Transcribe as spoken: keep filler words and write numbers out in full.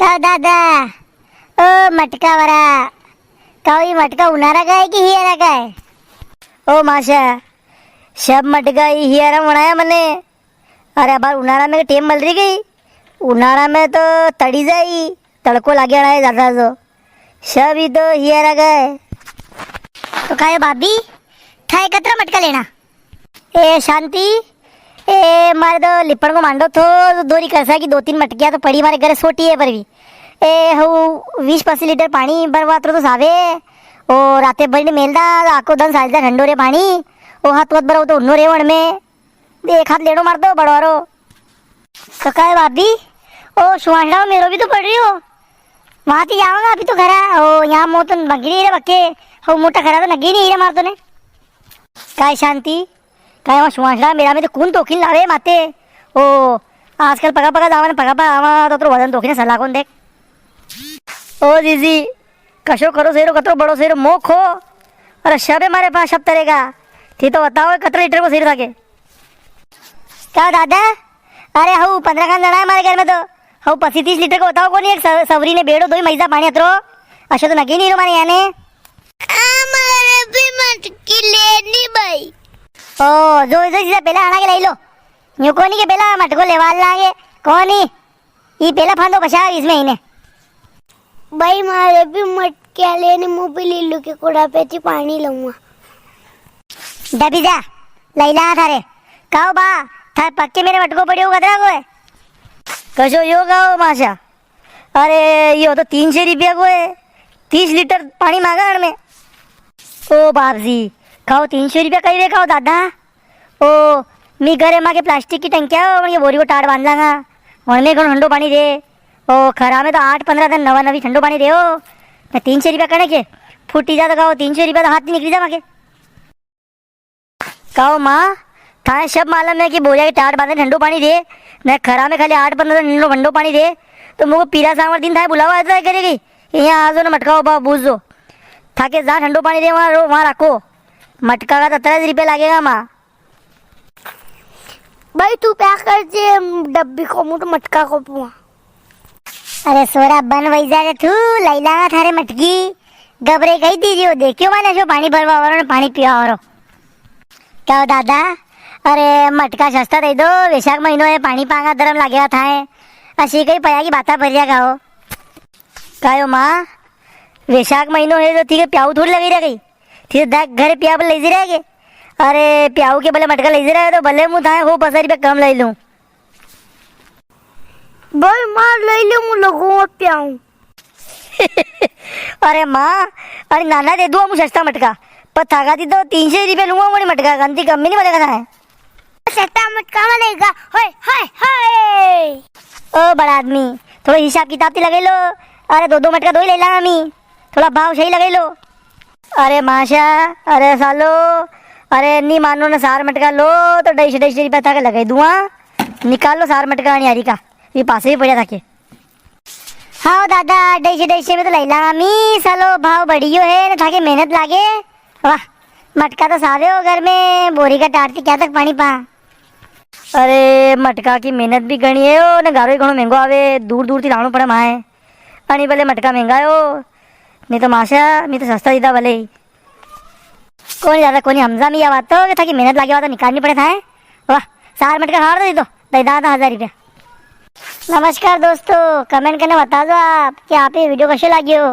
का दादा, ओ मटका वारा, का ई मटका उनारा का है कि हियारा का है? ओ मासा, सब मटका ई हियारा वणाया मने। अरे, अबार उनारा में टेम मल री गई, उनारा में तो तड़ी जाई, तड़को लागे अड़ा है ज्यादा तो। सब ई तो हियारा का है। तो कायो भाभी, थाए कतरा मटका लेणा? ए शांति, ए मारे तो लिपण को मांडो थो, तो दोरी करसा की दो तीन मटकिया तो पड़ी मारे घरे सोटी है पर भी। ए हऊ बीस पच्चीस लीटर पाणी भरवा अतरो तो सावे। ओ राते भरी ने मेलदा, आको दन सालदा ठंडो रे पाणी। ओ हाथ वत भरो तो उन्नो रे वण में। एक हाथ लेणो मार दो बड़वारो। तो कायो भाभी, ओ सुहासड़ा मेरो भी तो पड़ रियो। वां ती जावांगा अभी तो घरा। ओ यां मो तो बगड़ी रे बके। हो मोटा घरा तो नगी नी रे मार तो ने। काय शांति, काय वां सुहासड़ा मेरा में तो कुण तोखी ने लावे माते। ओ आजकल पगा पगा जावा ने पगा पगा आवा तो, तो वजन तोखी ने सला कोन देख। ओ जीजी, कशो करो सेरो, कतरो बड़ो सेरो, मो खो। अरे शबे मारे पास शब तरेगा। थी तो बताओ, कतरे लीटर को सेरो थाके? का दादा? अरे हऊ पन्द्रह खान जणा है मारे घर में तो। हऊ पच्चीस तीस लीटर को बताओ कोनी, एक स-, सवरी ने बेड़ो दोई मईजा पाणी अतरो। अशो तो नगे नी रो मारे याने। आ, मारे भी मटकी लेनी भाई। ओ, जो, जो, सीधा पेला आना के लाई लो। यूं कोनी के पेला मटको लेवा लागे। कोनी? ई पेला फांदो बचा इसमें इने। भाई, मारे भी मटकिया लेने, मु भी लीलू के कुड़ा पे थी पाणी लऊंगा। डबी जा, लैला थारे। काओ बा, थारे पक्के मेरे मटको पड़ियो कतरा को है? कशो यो काओ मासा? अरे, यो तो तीन सौ रुपया को है, तीस लीटर पाणी मांगा अण में। ओ बाप जी, काओ तीन सौ रुपया कई वे काओ दादा? ओ, मी घरे माके प्लास्टिक की टंकिया हो, वणके बोरी को टाट बांध लांगा। वण में घणो ठंडो पाणी रे। ओ, खरा में तो आठ पन्द्रह दन नवा नवी ठंडो पाणी रे हो। ने तीन सौ रुपया कणे के? फूटी जा तो काओ, तीन सौ रुपया तो हाथ नी निकली जा माके। काओ माँ, थाए सब मालूम है कि बोरिया की टाट बांधे ठंडो पाणी रे, ने खरा में खाली आठ पन्द्रह दन ठंडो, ठंडो पाणी रे, तो मुको पीला सांवर दिन थाए बुलावा आता है करेगी। यहाँ आ जो ने मटका उबा बूझ जो। थाके जहाँ ठंडो पाणी रे, वहाँ रो, वहाँ राखो। मटका का तो अतरा रुपया लागेगा माँ। भाई, तू pack कर जे डब्बी को, मु तो मटका को पुआ। अरे सोरा, बन वई जा रे तू, लई लांगा थारे मटकी। गबरे कही दी रियो, देखियो माने जो पाणी भरवा वारो ने पाणी पीवा वारो। काओ दादा, अरे मटका सस्ता दे दो, वैशाख महीनो है, पाणी पांगा धरम लागेगा थाए। अशी कई पया की बाता भर रिया काओ। कायो माँ, वैशाख महीनो है तो ठीक है, प्याऊ थोड़ी लगी रह गई। थी तो देख, घरे पिया बले लई जी रहे के। अरे, पियाऊ के बले मटका लई जी रहे तो बले मु थाए हो पचास रुपया कम लई लूं। भाई, मार लई ले, मु लगूंगा पियाऊ। अरे माँ, अरे नाना दे दूंगा मु सस्ता मटका। पर थाका थी तो तीन सौ रुपया लूंगा मु मटका, गंती कम में नी बलेगा थाए। सस्ता मटका में लेगा, होय, होय, होय। ओ बड़ा आदमी, थोड़ा हिसाब किताब ती लगाई लो। अरे दो दो मटका दो ही ले लांगा मी, थोड़ा भाव सही लगाई लो। अरे माशा, अरे सालो, अरे नी मानो ने सार मटका लो तो ढाई सौ ढाई सौ रुपया थाके लगाई दूंगा। निकाल लो सार मटका अणी हारी का, ये पासे भी पड़ा थाके। हाँ दादा, ढाई सौ ढाई सौ में तो लई लांगा मी, सालो भाव बढ़ियो है ने थाके मेहनत लागे। वाह, मटका तो सावे हो घर में, बोरी का टाट ती क्या तक पाणी पा। अरे, मटका की मेहनत भी घणी है ओ, ने गारो ही घणो महंगो आवे, दूर दूर ती लाणो पड़े माए। अणी भले मटका महंगा है ओ, नी तो माशा, मी तो सस्ता दीदा भले ही। कोनी दादा, कोनी, हमजा मी या बात तो, कि थाकी मेहनत लागे बात तो निकालनी पड़े थाए। वाह, सार मटका हार दो, दे दो, दे दादा हजार रुपया। नमस्कार दोस्तों, comment करने बता दो आप कि आप ये video कशो लाग्यो।